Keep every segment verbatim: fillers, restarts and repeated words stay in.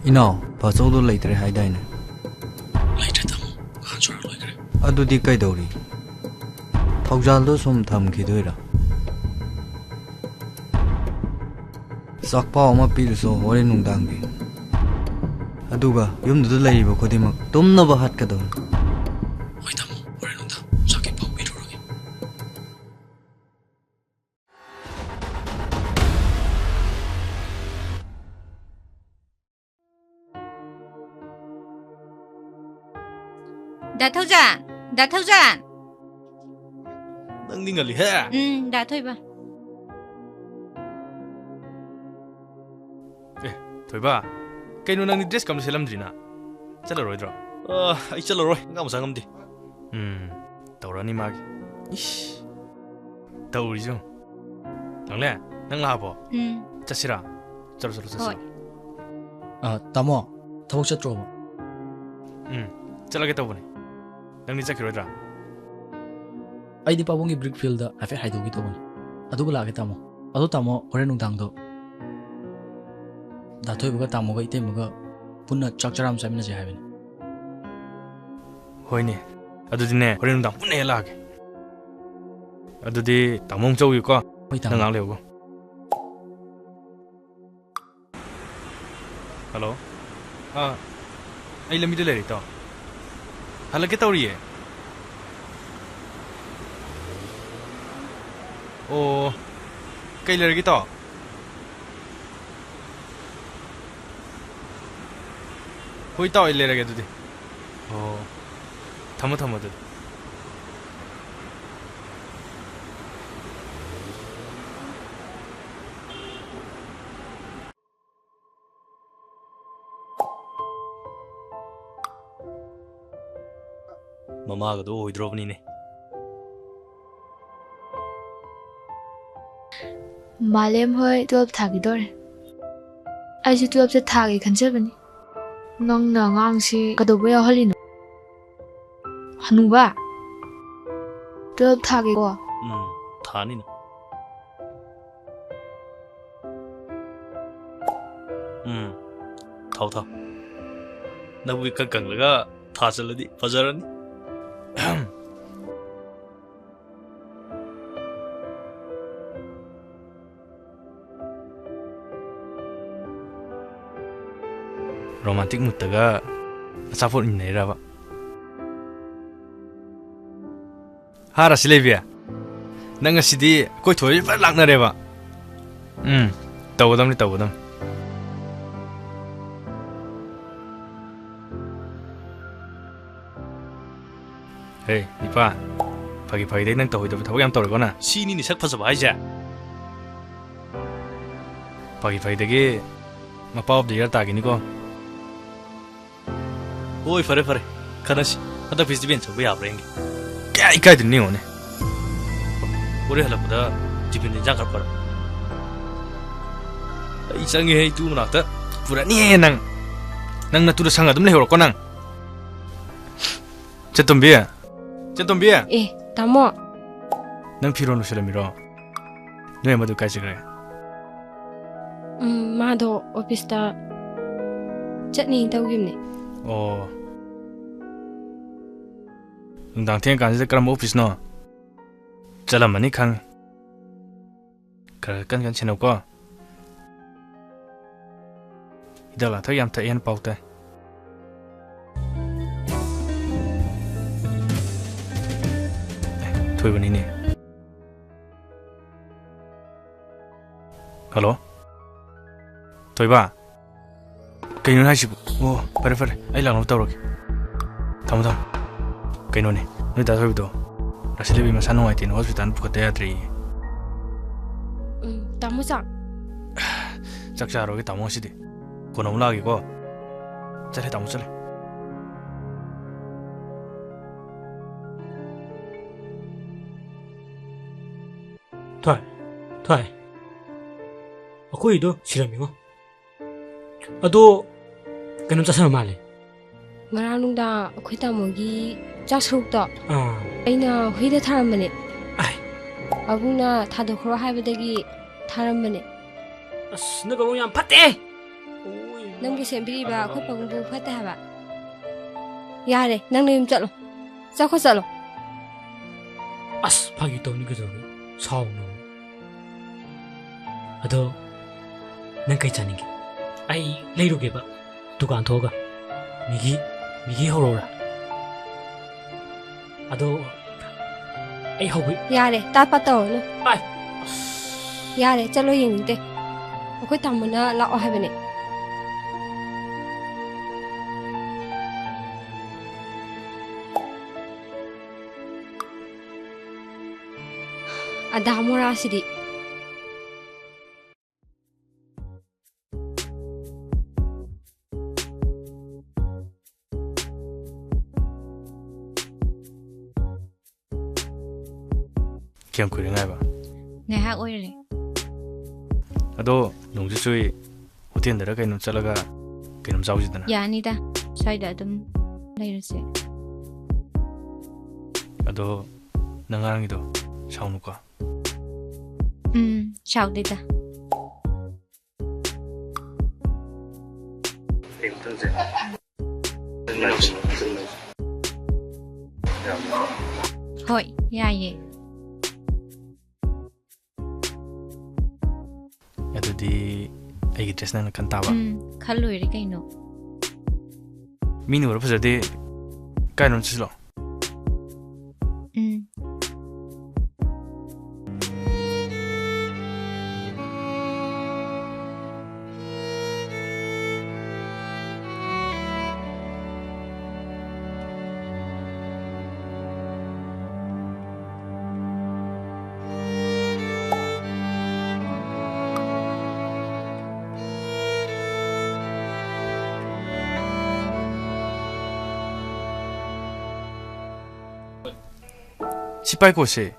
ꯏꯅꯥꯎ, ꯄꯥꯆꯧꯗꯣ ꯂꯩꯇ꯭ꯔꯦ ꯍꯥꯏꯗꯥꯏꯅꯦ? ꯂꯩꯇ꯭ꯔꯦ ꯇꯥꯃꯣ, ꯉꯍꯥꯟ ꯆꯨꯔꯥ ꯂꯣꯏꯈ꯭ꯔꯦ꯫ ꯑꯗꯨꯗꯤ ꯀꯩꯗꯧꯔꯤ? ꯊꯧꯖꯥꯜꯗꯣ ꯁꯨꯝ ꯊꯝꯈꯤꯗꯣꯏꯔꯥ? ꯆꯥꯛꯄꯥꯎ ꯑꯃ ꯄꯤꯔꯨꯁꯣ ꯍꯣꯔꯦꯟ ꯅꯨꯡꯗꯥꯡꯒꯤ꯫ ꯑꯗꯨꯒ ꯌꯨꯝꯗꯨꯗ ꯂꯩꯔꯤꯕ ꯈꯨꯗꯤꯡꯃꯛ ꯇꯨꯝꯅꯕ ꯍꯥꯠꯀꯗꯧꯅꯤ꯫ ꯍꯣꯏ ꯇꯥꯃꯣ, ꯍꯣꯔꯦꯟ ꯅꯨꯡꯗꯥꯡ ꯆꯥꯛꯀꯤ ꯄꯥꯎ ꯄꯤꯔꯨꯔꯒꯦ꯫ ꯗꯥ ꯊꯧꯖꯥꯟ! ꯗꯥ ꯊꯧꯖꯥꯟ! ꯅꯪꯗꯤ ꯉꯜꯂꯤꯍꯦ꯫ ꯎꯝ, ꯗꯥ ꯊꯣꯏꯕ꯫ ꯑꯦ, ꯊꯣꯏꯕ, ꯀꯩꯅꯣ ꯅꯪꯗꯤ dress ꯀꯝꯇ ꯁꯦꯠꯂꯝꯗ꯭ꯔꯤꯅ? ꯆꯠꯂꯔꯣꯏꯗ꯭ꯔꯣ? ꯑ, ꯑꯩ ꯆꯠꯂꯔꯣꯏ, ꯑꯉꯥꯡ ꯃꯆꯥ ꯉꯝꯗꯦ꯫ ꯎꯝ, ꯇꯧꯔꯅꯤ ꯃꯥꯒꯤ꯫ ꯏꯁ, ꯇꯧꯔꯤꯁꯤ ꯌꯦꯡꯉꯨ꯫ ꯅꯪꯂꯦ, ꯅꯪ ꯂꯥꯛꯑꯕꯣ? ꯎꯝ꯫ ꯆꯠꯁꯤꯔꯥ? ꯆꯠꯂꯣ, ꯆꯠꯂꯣ, ꯆꯠꯁꯤꯔꯣ? ꯍꯣꯏ꯫ ꯑ, ꯇꯥꯃꯣ, ꯊꯕꯛ ꯆꯠꯇ꯭ꯔꯣꯕ? ꯎꯝ, ꯆꯠꯂꯒꯦ ꯇꯧꯕꯅꯦ꯫ ꯅꯪꯗꯤ ꯆꯠꯈꯤꯔꯣꯏꯗ꯭ꯔꯥ? ꯑꯩꯗꯤ ꯄꯥꯕꯨꯡꯒꯤ brick fieldꯗ ꯍꯥꯏꯐꯦꯠ ꯍꯥꯏꯗꯣꯛꯀꯦ ꯇꯧꯕꯅꯦ꯫ ꯑꯗꯨꯒ ꯂꯥꯛꯑꯒꯦ ꯇꯥꯃꯣ꯫ ꯑꯗꯣ ꯇꯥꯃꯣ, ꯍꯣꯔꯦꯟ ꯅꯨꯡꯗꯥꯡꯗꯣ ꯗꯥ ꯊꯣꯏꯕꯒ ꯇꯥꯃꯣꯒ ꯏꯇꯩꯃꯒ ꯄꯨꯟꯅ ꯆꯥꯛ ꯆꯔꯥ ꯑꯃ ꯆꯥꯃꯤꯟꯅꯁꯦ ꯍꯥꯏꯕꯅꯦ꯫ ꯍꯣꯏꯅꯦ꯫ ꯑꯗꯨꯗꯤꯅꯦ, ꯍꯣꯔꯦꯟ ꯅꯨꯡꯗꯥꯡ ꯄꯨꯟꯅ ꯍꯦꯛ ꯂꯥꯛꯑꯒꯦ꯫ ꯑꯗꯨꯗꯤ ꯇꯥꯃꯣ ꯑꯃꯨꯛ ꯆꯧꯒꯦꯀꯣ꯫ ꯍꯣꯏ, ꯇꯥꯃꯣ꯫ ꯅꯪ ꯉꯥꯏꯍꯥꯛ ꯂꯩꯌꯨꯀꯣ꯫ ꯍꯜꯂꯣ꯫ ꯑꯥ, ꯑꯩ ꯂꯝꯕꯤꯗ ꯂꯩꯔꯦ, ꯏꯇꯥꯎ꯫ ꯍꯜꯂꯛꯀꯦ ꯇꯧꯔꯤꯌꯦ꯫ ꯑꯣ, ꯀꯩ ꯂꯩꯔꯒꯦ, ꯏꯇꯥꯎ? ꯍꯣꯏ, ꯏꯇꯥꯎ, ꯑꯩ ꯂꯩꯔꯒꯦ ꯑꯗꯨꯗꯤ꯫ ꯑꯣ, ꯊꯝꯃꯣ, ꯊꯝꯃꯣ ꯑꯗꯨꯗꯤ꯫ ꯃꯃꯥꯒꯗꯣ ꯑꯣꯏꯗ꯭ꯔꯣꯕꯅꯤꯅꯦ꯫ ꯃꯥꯂꯦꯝ ꯍꯣꯏ twelve ꯊꯥꯈꯤꯗꯣꯔꯦ꯫ ꯑꯩꯁꯨ twelveꯁꯦ ꯊꯥꯒꯦ ꯈꯟꯖꯕꯅꯤ꯫ ꯅꯪꯅ ꯑꯉꯥꯡꯁꯦ ꯀꯩꯗꯧꯕ ꯌꯥꯎꯍꯜꯂꯤꯅꯣ? ꯍꯅꯨꯕ, twelve ꯊꯥꯒꯦꯀꯣ? ꯎꯝ, ꯊꯥꯅꯤꯅ꯫ ꯎꯝ꯫ ꯊꯥꯎ, ꯊꯥꯎ꯫ ꯅꯕꯨꯛ ꯏꯀꯪ ꯀꯪꯂꯒ ꯊꯥ ꯆꯠꯂꯗꯤ ꯐꯖꯔꯅꯤ꯫ Romantic moodꯇꯒ ꯑꯆꯥꯄꯣꯠ ꯏꯟꯅꯩꯔꯕ? ꯍꯥ, ꯔꯥꯁꯤ ꯂꯩꯕꯤ? ꯅꯪ ꯉꯁꯤꯗꯤ ꯑꯩꯈꯣꯏ ꯊꯣꯏ ꯐꯖ ꯂꯥꯛꯅꯔꯦꯕ꯫ ꯎꯝ, ꯇꯧꯒꯗꯕꯅꯤ, ꯇꯧꯒꯗꯕꯅꯤ꯫ ꯍꯦ, ꯏꯄꯥ, ꯐꯥꯒꯤ ꯐꯥꯒꯤꯗꯩ ꯅꯪ ꯇꯧꯍꯩꯗꯕ ꯊꯕꯛ ꯌꯥꯝ ꯇꯧꯔꯦꯀꯣ ꯅꯪ꯫ ꯁꯤꯅꯤꯅꯦ ꯁꯛ ꯐꯖꯕ ꯍꯥꯏꯁꯦ꯫ ꯐꯥꯒꯤ ꯐꯥꯒꯤꯗꯒꯤ ꯃꯄꯥ of the year ꯇꯥꯈꯤꯅꯤꯀꯣ꯫ ꯍꯣꯏ, ꯐꯔꯦ, ꯐꯔꯦ꯫ ꯈꯟꯅꯁꯤ꯫ ꯍꯟꯗꯛ festival ꯆꯪꯕ ꯌꯥꯕ꯭ꯔꯥ ꯌꯦꯡꯒꯦ꯫ ꯀꯌꯥ ꯏꯀꯥꯏꯗꯣꯏꯅꯣ ꯌꯦꯡꯉꯣꯅꯦ꯫ ꯍꯣꯔꯦꯟ ꯍꯜꯂꯛꯄꯗ ꯇꯤꯐꯤꯟꯗ ꯏꯟꯖꯥꯡ ꯈꯔ ꯄꯨꯔꯛ꯫ ꯑꯩ ꯆꯪꯉꯦꯍꯦ, ꯏꯇꯨ ꯃꯅꯥꯛꯇ꯫ ꯄꯨꯔꯛꯅꯤꯍꯦ ꯅꯪ꯫ ꯅꯪ ꯅꯇꯨꯗ ꯁꯪ ꯑꯗꯨꯝ ꯂꯩꯍꯧꯔꯣꯀꯣ ꯅꯪ꯫ ꯆꯦꯇꯣꯝꯕꯤ꯫ ꯆꯦꯇꯣꯝꯕꯤ꯫ ꯑꯦ, ꯇꯥꯃꯣ꯫ ꯅꯪ ꯐꯤꯔꯣꯜ ꯂꯣꯏꯁꯜꯂꯝꯃꯤꯔꯣ? ꯅꯣꯏ ꯑꯃꯗꯨ ꯀꯥꯏ ꯆꯠꯈ꯭ꯔꯦ? ꯎꯝ, ꯃꯥꯗꯣ ꯑꯣꯐꯤꯁꯇ ꯆꯠꯅꯤ ꯇꯧꯈꯤꯕꯅꯦ꯫ ꯑꯣ꯫ ꯅꯨꯡꯗꯥꯡ ꯊꯦꯡꯉꯀꯥꯟꯁꯤꯗ ꯀꯔꯝꯕ ꯑꯣꯐꯤꯁꯅꯣ? ꯆꯠꯂꯝꯃꯅꯤ ꯈꯪꯉꯤ꯫ ꯈꯔ ꯀꯟ ꯀꯟ ꯁꯦꯟꯅꯧꯀꯣ꯫ ꯍꯤꯗꯥꯛ ꯂꯥꯡꯊꯛ ꯌꯥꯝ ꯊꯛꯑꯦꯅ ꯄꯥꯎ ꯇꯥꯏ꯫ ꯑꯦ, ꯊꯣꯏꯕꯅꯤꯅꯦ꯫ ꯍꯜꯂꯣ? ꯊꯣꯏꯕ? ꯀꯩꯅꯣ ꯍꯥꯏꯁꯤꯕꯨ? ꯑꯣ, ꯐꯔꯦ, ꯐꯔꯦ꯫ ꯑꯩ ꯂꯥꯛꯅꯕ ꯇꯧꯔꯒꯦ꯫ ꯊꯝꯃꯣ, ꯊꯝꯃꯣ꯫ ꯀꯩꯅꯣꯅꯦ, ꯅꯣꯏ ꯗꯥ ꯊꯣꯏꯕꯗꯣ ꯔꯥꯁꯤ ꯂꯩꯕꯤ ꯃꯁꯥ ꯅꯨꯡꯉꯥꯏꯇꯦꯅ ꯍꯣꯁꯄꯤꯇꯥꯜ ꯄꯨꯈꯠꯇ ꯌꯥꯗ꯭ꯔꯦꯌꯦ꯫ ꯎꯝ, ꯇꯥꯃꯣ ꯆꯥꯛ꯫ ꯆꯥꯛ ꯆꯥꯔꯣꯏꯒꯦ ꯇꯥꯃꯣ ꯉꯁꯤꯗꯤ꯫ ꯀꯣꯟꯅ ꯑꯃꯨꯛ ꯂꯥꯛꯑꯒꯦꯀꯣ꯫ ꯆꯠꯂꯦ ꯇꯥꯃꯣ, ꯆꯠꯂꯦ꯫ ꯊꯣꯏ, ꯊꯣꯏ꯫ ꯑꯩꯈꯣꯏꯗꯣ ꯁꯤꯔꯝꯃꯤꯉꯣ꯫ ꯑꯗꯣ ꯀꯩꯅꯣꯝ ꯆꯥꯁꯟꯕ ꯃꯥꯜꯂꯦ꯫ ꯉꯔꯥꯡ ꯅꯨꯡꯗꯥꯡ ꯑꯩꯈꯣꯏ ꯇꯥꯃꯣꯒꯤ ꯆꯥꯛ ꯁꯔꯨꯛꯇꯣ ꯑꯥ꯫ ꯑꯩꯅ ꯍꯨꯏꯗ ꯊꯥꯔꯝꯕꯅꯦ꯫ ꯑꯥꯏ꯫ ꯄꯥꯕꯨꯡꯅ ꯊꯥꯗꯣꯛꯈ꯭ꯔꯣ ꯍꯥꯏꯕꯗꯒꯤ ꯊꯥꯔꯝꯕꯅꯦ꯫ ꯑꯁ, ꯅꯣꯏ ꯄꯥꯕꯨꯡ ꯌꯥꯝ ꯐꯠꯇꯦ꯫ ꯑꯣꯏ꯫ ꯅꯪꯕꯨ ꯁꯦꯝꯕꯤꯔꯤꯕ ꯑꯩꯈꯣꯏ ꯄꯥꯕꯨꯡꯕꯨ ꯐꯠꯇꯦ ꯍꯥꯏꯕ? ꯌꯥꯔꯦ, ꯅꯪ ꯅꯌꯨꯝ ꯆꯠꯂꯣ꯫ ꯆꯠꯈꯣ, ꯆꯠꯂꯣ꯫ ꯑꯁ, ꯐꯥꯒꯤ ꯇꯧꯅꯤ ꯀꯩꯗꯧꯔꯒꯦ? ꯁꯥꯎꯅꯣ꯫ ꯑꯗꯣ, ꯅꯪ ꯀꯩ ꯆꯥꯅꯤꯡꯒꯦ? ꯑꯩ ꯂꯩꯔꯨꯒꯦꯕ, ꯗꯨꯀꯥꯟ ꯊꯣꯛꯑꯒ꯫ ꯃꯤꯒꯤ, ꯃꯤꯒꯤ ꯍꯧꯔꯛꯎꯔꯥ? ꯑꯗꯣ, ꯑꯩ ꯍꯧꯕꯤ- ꯌꯥꯔꯦ, ꯇꯥꯠ ꯄꯥꯠ ꯇꯧꯔꯅꯨ꯫ ꯑꯥꯏ! ꯑꯁ! ꯌꯥꯔꯦ, ꯆꯠꯂꯣ, ꯌꯦꯡꯅꯤꯡꯗꯦ꯫ ꯑꯩꯈꯣꯏ ꯇꯥꯃꯣꯅ ꯂꯥꯛꯑꯣ ꯍꯥꯏꯕꯅꯦ꯫ ꯑꯗꯥ ꯃꯣꯔꯥꯁꯤꯗꯤ꯫ ꯀꯌꯥꯝ ꯀꯨꯏꯔꯦ ꯉꯥꯏꯕ? ꯉꯥꯏꯍꯥꯛ ꯑꯣꯏꯔꯦ꯫ ꯑꯗꯣ ꯅꯣꯡꯁꯨ ꯆꯨꯏ, ꯍꯣꯇꯦꯜꯗꯔ ꯀꯩꯅꯣ ꯆꯠꯂꯒ ꯀꯩꯅꯣꯝ ꯆꯥꯎꯁꯤꯗꯅ? ꯌꯥꯅꯤꯗ, ꯁ꯭ꯋꯥꯏꯗ ꯑꯗꯨꯝ ꯂꯩꯔꯁꯦ꯫ ꯑꯗꯣ ꯅꯪ ꯉꯔꯥꯡꯒꯤꯗꯣ ꯁꯥꯎꯅꯨꯀꯣ꯫ ꯎꯝ, ꯁꯥꯎꯗꯦꯗ꯫ ꯍꯣꯏ, ꯌꯥꯏꯌꯦ꯫ ꯑꯗꯨꯗꯤ ꯑꯩꯒꯤ ꯗ꯭ꯔꯦꯁ ꯅꯪꯅ ꯈꯟ ꯇꯥꯕ? ꯎꯝ, ꯈꯜꯂꯣꯏꯔꯦ ꯀꯩꯅꯣ꯫ ꯃꯤꯅ ꯎꯔ ꯐꯖꯗꯦ, ꯀꯥꯏꯔꯣꯝ ꯆꯠꯁꯤꯂꯣ? ꯎꯝ꯫ ꯁꯤ ꯄꯥꯏꯀꯣ ꯁꯦ꯫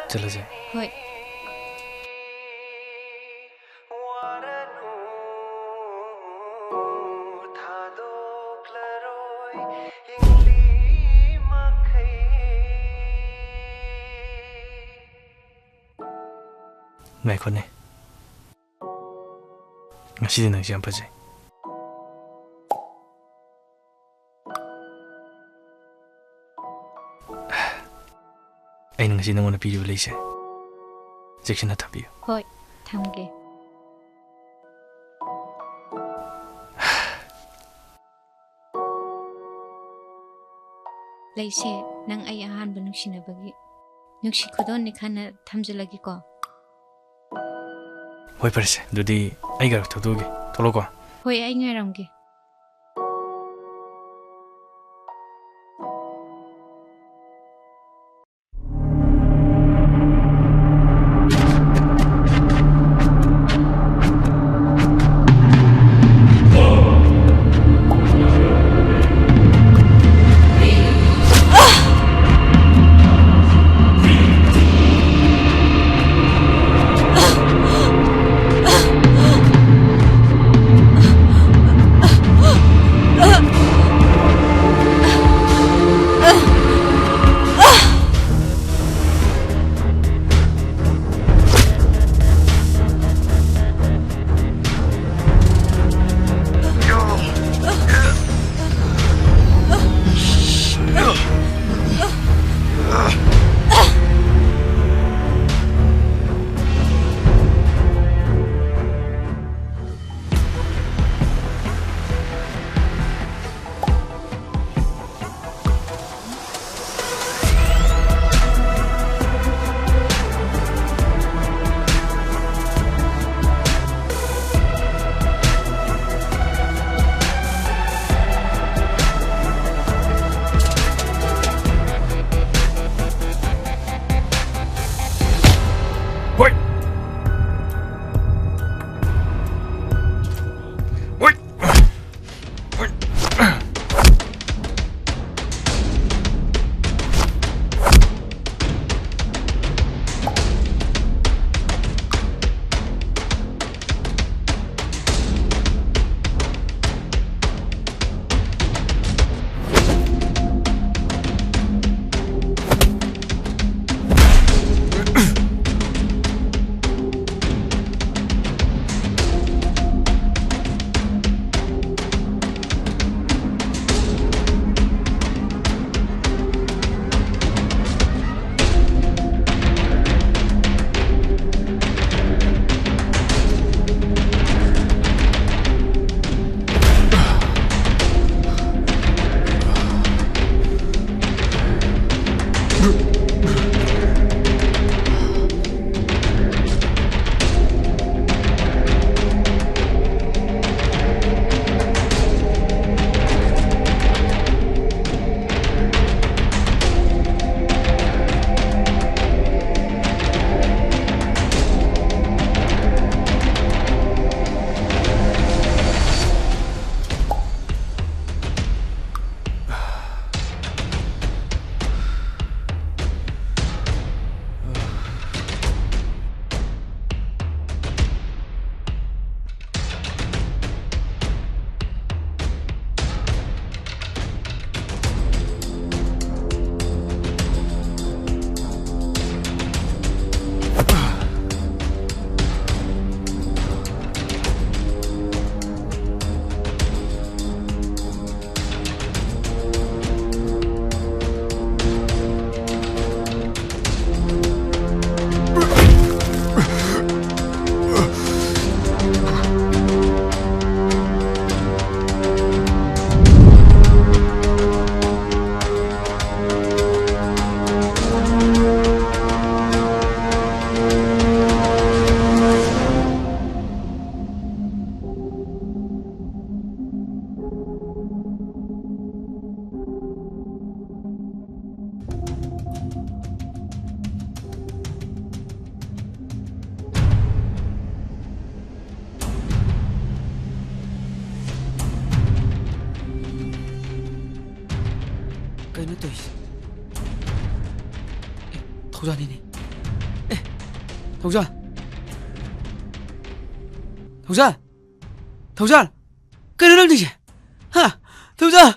ꯆꯠꯂꯁꯦ꯫ ꯍꯣꯏ꯫ ꯉꯥꯏꯈꯣꯅꯦ, ꯉꯁꯤꯗꯤ ꯅꯪꯁꯦ ꯌꯥꯝ ꯐꯖꯩ꯫ ꯑꯩꯅ ꯉꯁꯤ ꯅꯉꯣꯟꯗ ꯄꯤꯔꯤꯕ ꯂꯩꯁꯦ ꯆꯦꯛꯁꯤꯟꯅ ꯊꯝꯕꯤꯌꯨ꯫ ꯍꯣꯏ, ꯊꯝꯒꯦ꯫ ꯂꯩꯁꯦ, ꯅꯪ ꯑꯩ ꯑꯍꯥꯟꯕ ꯅꯨꯡꯁꯤꯅꯕꯒꯤ ꯅꯨꯡꯁꯤ ꯈꯨꯗꯣꯜꯅꯤ ꯈꯟꯅ ꯊꯝꯖꯤꯜꯂꯒꯦꯀꯣ꯫ ꯍꯣꯏ, ꯐꯔꯦꯁꯦ, ꯑꯗꯨꯗꯤ ꯑꯩ ꯒꯥꯔꯤ ꯊꯧꯗꯣꯛꯑꯒꯦ꯫ ꯊꯣꯛꯂꯛꯑꯣꯀꯣ꯫ ꯍꯣꯏ, ꯑꯩ ꯉꯥꯏꯔꯝꯒꯦ꯫ ꯊꯧꯖꯥꯜꯅꯤꯅꯦ꯫ ꯑꯦ, ꯊꯧꯖꯥꯜ꯫ ꯊꯧꯖꯥꯜ꯫ ꯊꯧꯖꯥꯜ꯫ ꯀꯩꯅꯣ ꯅꯪ ꯇꯧꯔꯤꯁꯦ? ꯍꯥ? ꯊꯧꯖꯥꯜ꯫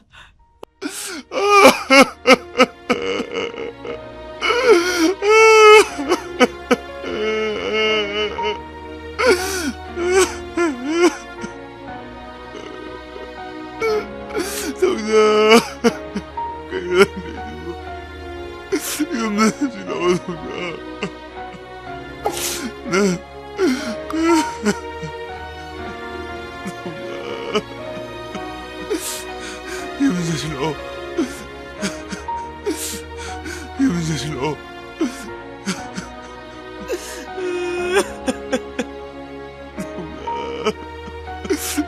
ꯊꯧꯖꯥꯜ꯫ ꯀꯩꯅꯣ ꯅꯪ ꯇꯧꯔꯤꯁꯤꯕꯣ? ꯌꯨꯝꯗ ꯍꯟꯖꯤꯜꯂꯛꯑꯣ, ꯊꯧꯖꯥꯜ꯫ ꯅꯪ ꯌꯨꯝꯗ ꯆꯠꯁꯤꯜꯂꯛꯑꯣ꯫ ꯌꯨꯝꯗ ꯆꯠꯁꯤꯜꯂꯛꯑꯣ꯫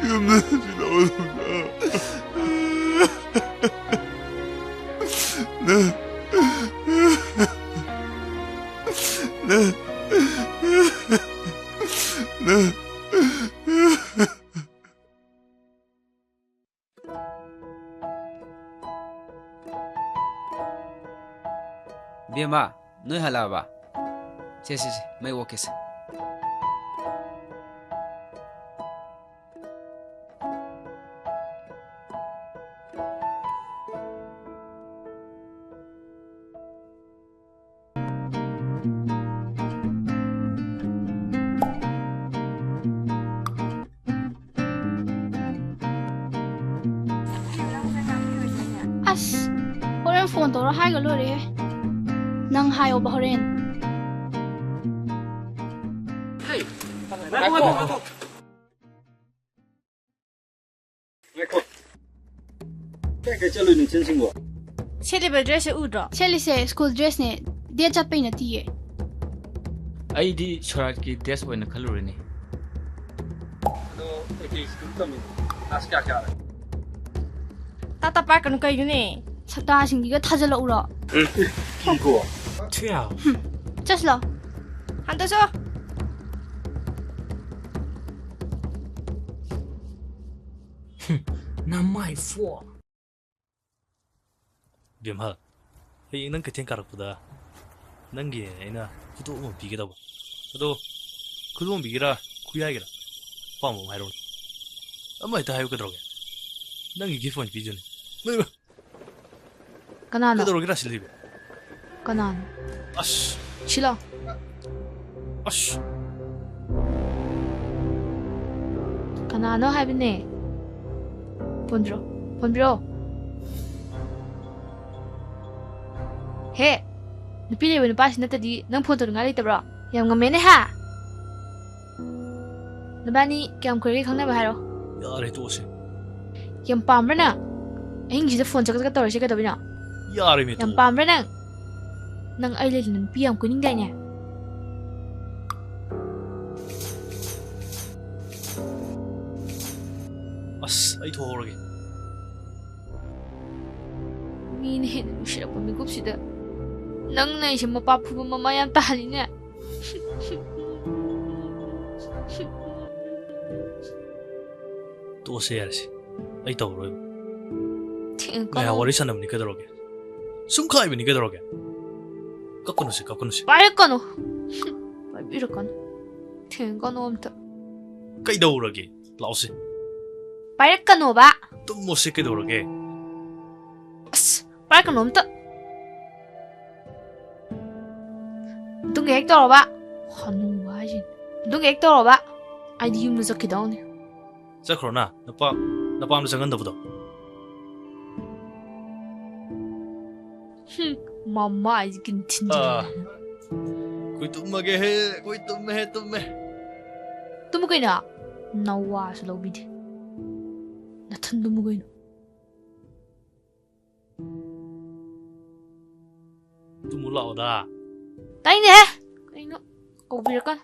ꯌꯨꯝꯗ ꯆꯠꯁꯤꯜꯂꯛꯑꯣ꯫ ꯅꯪ ꯕꯦꯝꯃ, ꯅꯣꯏ ꯍꯜꯂꯛꯑꯕ? ꯁꯦ, ꯁꯦ, ꯁꯦ, ꯃꯩ ꯑꯣꯛꯀꯦꯁꯦ꯫ ꯑꯁ, ꯍꯣꯔꯦꯟ ꯐꯣꯟ ꯇꯧꯔ ꯍꯥꯏꯒ ꯂꯣꯏꯔꯦꯍꯦ꯫ ꯅꯪ ꯍꯥꯏꯌꯣꯕ ꯍꯣꯔꯦꯟ꯫ ꯉꯥꯏꯈꯣ, ꯉꯥꯏꯈꯣ, ꯉꯥꯏꯈꯣ꯫ ꯉꯥꯏꯈꯣ꯫ ꯀꯥꯏ ꯀꯥꯏ ꯆꯠꯂꯨꯏꯅꯣ ꯏꯆꯟꯁꯤꯡꯕꯣ? ꯁꯦꯠꯂꯤꯕ dress ꯁꯦ ꯎꯗ꯭ꯔꯣ? ꯁꯦꯠꯂꯤꯁꯦ school dress ꯅꯦ꯫ Date ꯆꯠꯄꯩ ꯅꯠꯇꯤꯌꯦ꯫ ꯑꯩꯗꯤ ꯁꯣꯔꯥꯠꯀꯤ dress ꯑꯣꯏꯅ ꯈꯜꯂꯨꯔꯦꯅꯦ꯫ ꯑꯗꯣ ꯀꯩꯀꯩ school ꯇꯝꯃꯤꯅꯣ? Class ꯀꯌꯥ ꯀꯌꯥ? ꯇꯥ ꯇꯥ ꯄꯥꯏꯔꯛꯀꯅꯨ ꯀꯩꯅꯣꯅꯦ? ꯁꯛꯇꯥꯁꯤꯡꯁꯤꯒ ꯊꯥꯖꯤꯜꯂꯛꯎꯔꯣ? ꯀꯤꯀꯣ꯫ ꯆꯠꯁꯤ ꯂꯥꯎ꯫ ꯍꯟꯗꯣꯛꯁꯣ꯫ ꯅꯃꯥꯏ ꯐꯣ꯫ ꯕꯦꯝꯍꯜ, ꯍꯌꯦꯡ ꯅꯪ ꯀꯩꯊꯦꯜ ꯀꯥꯔꯛꯄꯗ ꯅꯪꯒꯤ ꯑꯩꯅ ꯈꯨꯗꯣꯞ ꯑꯃ ꯄꯤꯒꯦ ꯇꯧꯕ꯫ ꯑꯗꯣ ꯈꯨꯗꯣꯞ ꯑꯃ ꯄꯤꯒꯦꯔꯥ, ꯈꯨꯌꯥꯏꯒꯦꯔꯥ? ꯑꯄꯥꯝꯕ ꯑꯃ ꯍꯥꯏꯔꯣꯅꯦ꯫ ꯑꯃ ꯍꯦꯛꯇ ꯍꯥꯏꯌꯨ, ꯀꯩꯗꯧꯔꯒꯦ? ꯅꯪꯒꯤ gift ꯑꯣꯏꯅ ꯄꯤꯖꯅꯤ꯫ ꯀꯅꯥꯅꯣ? ꯀꯩꯗꯧꯔꯒꯦ, ꯔꯥꯁꯤ ꯂꯩꯕꯤ? ꯀꯅꯥꯅꯣ? ꯑꯁ꯫ ꯁꯤꯂꯣ꯫ ꯑꯁ꯫ ꯀꯅꯥꯅꯣ ꯍꯥꯏꯕꯅꯦ? ꯐꯣꯟ ꯄꯤꯔꯣ꯫ ꯐꯣꯟ ꯄꯤꯔꯣ꯫ ꯍꯦ! ꯅꯨꯄꯤ ꯂꯩꯕ ꯅꯨꯄꯥꯁꯤ ꯅꯠꯇꯗꯤ ꯅꯪ ꯐꯣꯟ ꯇꯧꯅꯤꯡꯉꯥꯏ ꯂꯩꯇꯕ꯭ꯔꯣ? ꯌꯥꯝ ꯉꯝꯃꯦꯅꯦ, ꯍꯥ? ꯅꯕꯥꯅꯤ ꯀꯌꯥꯝ ꯀꯨꯏꯔꯒꯦ ꯈꯪꯅꯕ ꯍꯥꯏꯔꯣ? ꯌꯥꯔꯦ, ꯇꯣꯛꯑꯁꯦ꯫ ꯌꯥꯝ ꯄꯥꯝꯕ꯭ꯔꯥ ꯅꯪ? ꯑꯍꯤꯡꯁꯤꯗ ꯐꯣꯟ ꯆꯀꯠ ꯆꯀꯠ ꯇꯧꯔꯤꯁꯦ ꯀꯩꯗꯧꯕꯤꯅꯣ? ꯌꯥꯔꯦꯃꯤ, ꯌꯥꯝ ꯇꯣꯛꯑꯣ꯫ ꯄꯥꯝꯕ꯭ꯔꯥ ꯅꯪ? ꯅꯪ ꯑꯩ ꯂꯩꯅ ꯅꯨꯄꯤ ꯌꯥꯝ ꯀꯣꯏꯅꯤꯡꯗꯥꯏꯅꯦ? ꯑꯁ, ꯑꯩ ꯊꯣꯛꯍꯧꯔꯒꯦ꯫ ꯃꯤꯅ ꯍꯦꯟꯅ ꯅꯨꯡꯁꯤꯔꯛꯄ ꯃꯤꯀꯨꯞꯁꯤꯗ ꯅꯪꯅ ꯑꯩꯁꯦ ꯃꯄꯥ ꯐꯨꯕ ꯃꯃꯥ ꯌꯥꯝ ꯇꯥꯍꯜꯂꯤꯅꯦ꯫ ꯇꯣꯛꯑꯁꯦ, ꯌꯥꯔꯦꯁꯦ꯫ ꯑꯩ ꯇꯧꯔꯔꯣꯏꯕ꯫ ꯊꯦꯡꯉꯀꯥꯟ ꯃꯌꯥꯝ ꯋꯥꯔꯤ ꯁꯥꯟꯅꯕꯅꯤ, ꯀꯩꯗꯧꯔꯒꯦ? ꯁꯨꯝ ꯈꯥꯏꯕꯅꯤ, ꯀꯩꯗꯧꯔꯒꯦ? ꯀꯞꯀꯅꯨꯁꯦ, ꯀꯞꯀꯅꯨꯁꯦ꯫ ꯄꯥꯏꯔꯛꯀꯅꯨ꯫ ꯄꯥꯏꯕꯤꯔꯛꯀꯅꯨ꯫ ꯊꯦꯡꯉꯀꯥꯟ ꯑꯝꯇ꯫ ꯀꯩꯗꯧꯔꯒꯦ? ꯂꯥꯛꯑꯣꯁꯦ꯫ ꯄꯥꯏꯔꯛꯀꯅꯣꯕ꯫ ꯇꯨꯝꯃꯣꯁꯦ, ꯀꯩꯗꯧꯔꯒꯦ? ꯑꯁ, ꯄꯥꯏꯔꯛꯀꯅꯣ ꯑꯝꯇ꯫ ꯑꯗꯨꯒ ꯍꯦꯛ ꯇꯧꯔꯕ, ꯍꯅꯨꯕ ꯍꯥꯏꯁꯤꯅꯤ꯫ ꯑꯗꯨꯒ ꯍꯦꯛ ꯇꯧꯔꯕ, ꯑꯩꯗꯤ ꯌꯨꯝꯗ ꯆꯠꯈꯤꯗꯧꯅꯤ꯫ ꯆꯠꯈ꯭ꯔꯣꯅ, ꯅꯄꯥ-, ꯅꯄꯥꯝꯗ ꯆꯪꯍꯟꯗꯕꯗꯣ꯫ ꯍꯨꯝ, ꯃꯃꯥ ꯍꯥꯏꯁꯤ ꯀꯤꯟ ꯊꯤꯟꯖꯤꯜꯂꯦ꯫ ꯑꯥ꯫ ꯑꯩꯈꯣꯏ ꯇꯨꯝꯃꯒꯦꯍꯦ, ꯑꯩꯈꯣꯏ ꯇꯨꯝꯃꯦꯍꯦ, ꯇꯨꯝꯃꯦ꯫ ꯇꯨꯝꯃꯨ ꯀꯩꯅꯣ? ꯅꯋꯥꯁꯨ ꯂꯧꯕꯤꯗꯦ꯫ ꯅꯊꯟ ꯇꯨꯝꯃꯨ ꯀꯩꯅꯣ? ꯇꯨꯝꯃꯨ ꯂꯥꯛꯑꯣꯗ꯫ ꯇꯥꯏꯅꯦꯍꯦ! ꯀꯩꯅꯣ? ꯀꯧꯕꯤꯔꯛꯀꯅꯨ꯫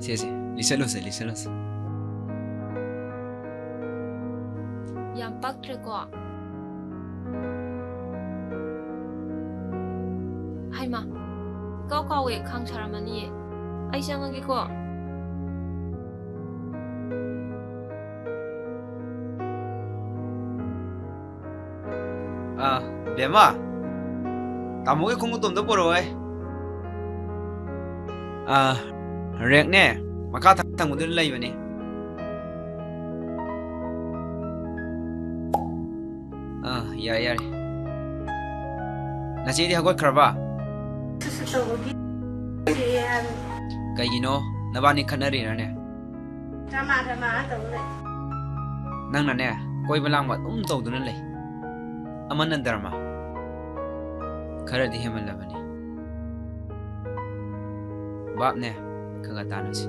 ꯁꯦ, ꯁꯦ, ꯂꯤꯁꯜꯂꯣꯁꯦ, ꯂꯤꯁꯜꯂꯣꯁꯦ꯫ ꯌꯥꯝ ꯄꯛꯇ꯭ꯔꯦꯀꯣ꯫ ꯍꯩꯃꯥ, ꯏꯀꯥꯎ ꯀꯥꯎꯋꯦ, ꯈꯥꯡ ꯁꯥꯔꯝꯃꯅꯤꯌꯦ꯫ ꯑꯩ ꯆꯪꯉꯒꯦꯀꯣ꯫ ꯕꯦꯝꯃ, ꯇꯥꯃꯣꯒꯤ ꯈꯣꯡꯎꯞꯇꯣ ꯑꯝꯇ ꯄꯨꯔꯛꯑꯣꯍꯦ꯫ ꯑꯥ, ꯔꯦꯛꯅꯦ, ꯃꯈꯥ ꯊꯪ-, ꯊꯪꯕꯗꯨꯗ ꯂꯩꯕꯅꯦ꯫ ꯑꯥ, ꯌꯥꯔꯦ, ꯌꯥꯔꯦ꯫ ꯅꯆꯦꯗꯤ ꯍꯧꯒꯠꯈ꯭ꯔꯕ? ꯁꯨꯁꯨ ꯇꯧꯕꯒꯤ ꯍꯥꯏꯕꯅꯤ꯫ ꯀꯩꯒꯤꯅꯣ? ꯅꯕꯥꯅꯤ ꯈꯠꯅꯔꯤꯔꯅꯦ? ꯗ꯭ꯔꯃꯥ, ꯗ꯭ꯔꯃꯥ ꯇꯧ ꯂꯩ꯫ ꯅꯪꯅꯅꯦ, ꯀꯣꯏꯕ ꯂꯥꯡꯕ ꯑꯗꯨꯝ ꯇꯧꯗꯨꯅ ꯂꯩ꯫ ꯑꯃꯅ ꯗ꯭ꯔꯃꯥ꯫ ꯈꯔꯗꯤ ꯍꯦꯟꯃꯜꯂꯕꯅꯤ꯫ ꯚꯥꯞꯅꯦ, ꯈꯔ ꯈꯔ ꯇꯥꯟꯅꯁꯤ꯫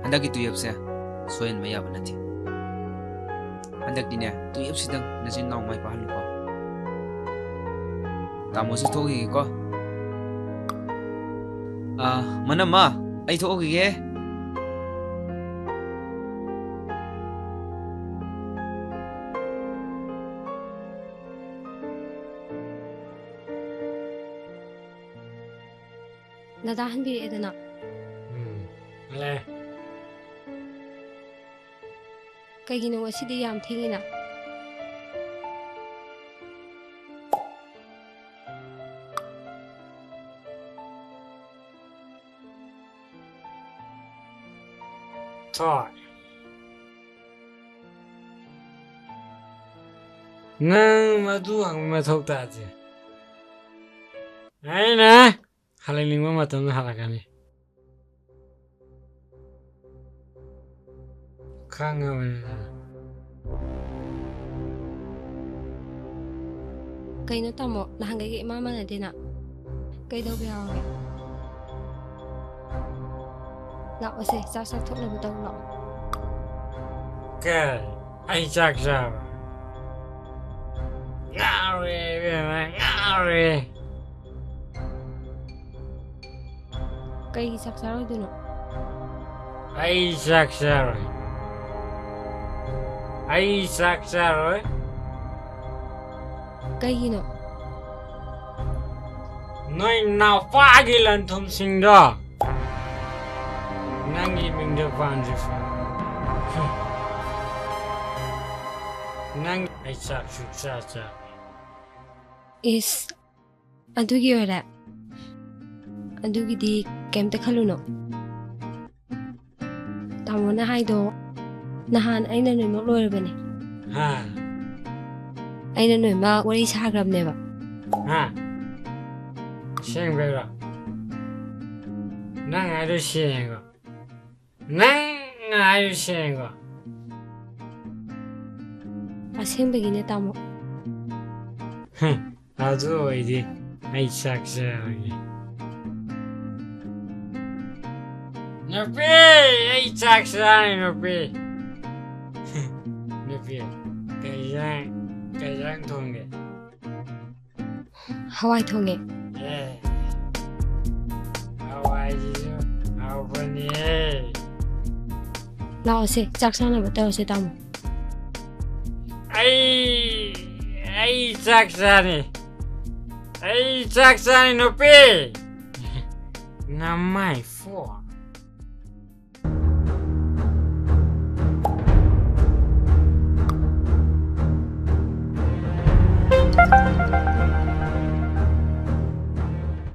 ꯍꯟꯗꯛꯀꯤ ꯇꯨꯌꯦꯞꯁꯦ ꯁꯣꯏꯍꯟꯕ ꯌꯥꯕ ꯅꯠꯇꯦ꯫ ꯍꯟꯗꯛꯇꯤꯅꯦ, ꯇꯨꯌꯦꯞꯁꯤꯗꯪ ꯅꯆꯤꯟ ꯅꯅꯥꯎ ꯃꯥꯏ ꯄꯥꯛꯍꯜꯂꯨꯀꯣ꯫ ꯇꯥꯃꯣꯁꯨ ꯊꯣꯛꯈꯤꯒꯦꯀꯣ꯫ ꯑꯥ, ꯃꯅꯝꯃ, ꯑꯩ ꯊꯣꯛꯎꯈꯤꯒꯦ꯫ ꯗꯗꯥ ꯍꯟꯕꯤꯔꯛꯑꯦꯗꯅ꯫ ꯎꯝ, ꯍꯜꯂꯛꯑꯦ꯫ ꯀꯩꯒꯤꯅꯣ ꯉꯁꯤꯗꯤ ꯌꯥꯝ ꯊꯦꯡꯉꯤꯅ? ꯊꯣꯏ꯫ ꯅꯪ ꯃꯗꯨ ꯍꯪꯕ ꯃꯊꯧ ꯇꯥꯗꯦ꯫ ꯑꯩꯅ ꯍꯜꯂꯛꯅꯤꯡꯕ ꯃꯇꯝꯗ ꯍꯜꯂꯛꯀꯅꯤ꯫ ꯈꯪꯉꯕꯅꯤꯅ꯫ ꯀꯩꯅꯣ ꯇꯥꯃꯣ, ꯅꯍꯥꯟꯈꯩꯒ ꯏꯃꯥꯟ ꯃꯥꯟꯅꯗꯦꯅ꯫ ꯀꯩꯗꯧꯕ ꯌꯥꯎꯔꯒꯦ? ꯂꯥꯛꯑꯣꯁꯦ, ꯆꯥꯛ ꯆꯥꯊꯣꯛꯅꯕ ꯇꯧꯔꯣ ꯂꯥꯛꯑꯣ꯫ ꯀꯩ? ꯑꯩ ꯆꯥꯛ ꯆꯥꯕ? ꯉꯥꯎꯔꯦ ꯏꯕꯦꯝꯃ, ꯉꯥꯎꯔꯦ꯫ ꯀꯩꯒꯤ ꯆꯥꯛ ꯆꯥꯔꯣꯏꯗꯣꯏꯅꯣ? ꯑꯩ ꯆꯥꯛ ꯆꯥꯔꯣꯏ꯫ ꯑꯩ ꯆꯥꯛ ꯆꯥꯔꯣꯏ꯫ ꯀꯩꯒꯤꯅꯣ? ꯅꯣꯏ ꯅꯥꯎꯄꯥꯒꯤ ꯂꯟ-ꯊꯨꯝꯁꯤꯡꯗꯣ ꯅꯪꯒꯤ ꯃꯤꯡꯗ ꯄꯥꯟꯗ꯭ꯔꯤꯐꯥꯎ꯫ ꯅꯪ ꯑꯩ ꯆꯥꯛ ꯁꯨꯛꯆꯥ ꯆꯥ ꯏꯁ, ꯑꯗꯨꯒꯤ ꯑꯣꯏꯔꯦ? ꯑꯗꯨꯒꯤꯗꯤ ꯀꯩꯝꯇ ꯈꯜꯂꯨꯅꯣ꯫ ꯇꯥꯃꯣꯅ ꯍꯥꯏꯗꯣ ꯅꯍꯥꯟ ꯑꯩꯅ ꯅꯣꯏꯃꯛ ꯂꯣꯏꯔꯕꯅꯦ꯫ ꯍꯥ ꯑꯩꯅ ꯅꯣꯏꯃꯛ ꯋꯥꯔꯤ ꯁꯥꯈ꯭ꯔꯕꯅꯦꯕ꯫ ꯍꯥ ꯑꯁꯦꯡꯕꯩꯔꯣ? ꯅꯪ ꯍꯥꯏꯗꯣ ꯁꯦꯡꯉꯦꯀꯣ? ꯅꯪ ꯍꯥꯏꯗꯣ ꯁꯦꯡꯉꯦꯀꯣ? ꯑꯁꯦꯡꯕꯒꯤꯅꯦ ꯇꯥꯃꯣ꯫ ꯑꯗꯨ ꯑꯣꯏꯗꯤ ꯑꯩ ꯆꯥꯛ ꯆꯥꯔꯒꯦ꯫ ꯅꯨꯄꯤ, ꯑꯩ ꯆꯥꯛ ꯆꯥꯔꯦ ꯅꯨꯄꯤ꯫ ꯅꯨꯄꯤ, ꯀꯩ ꯌꯦꯟꯖꯥꯡ ꯀꯩ ꯌꯦꯟꯖꯥꯡ ꯊꯣꯡꯒꯦ? ꯍꯋꯥꯏ ꯊꯣꯡꯉꯦ꯫ ꯑꯦ, ꯍꯋꯥꯏꯁꯤꯁꯨ ꯍꯥꯎꯕꯅꯤꯍꯦ꯫ ꯂꯥꯛꯑꯣꯁꯦ, ꯆꯥꯛ ꯆꯥꯅꯕ ꯇꯧꯔꯁꯦ ꯇꯥꯃꯣ꯫ ꯑꯩ ꯑꯩ ꯆꯥꯛ ꯆꯥꯅꯤ꯫ ꯑꯩ ꯆꯥꯛ ꯆꯥꯅꯤ ꯅꯨꯄꯤ꯫ ꯅꯃꯥꯏ ꯐꯣ꯫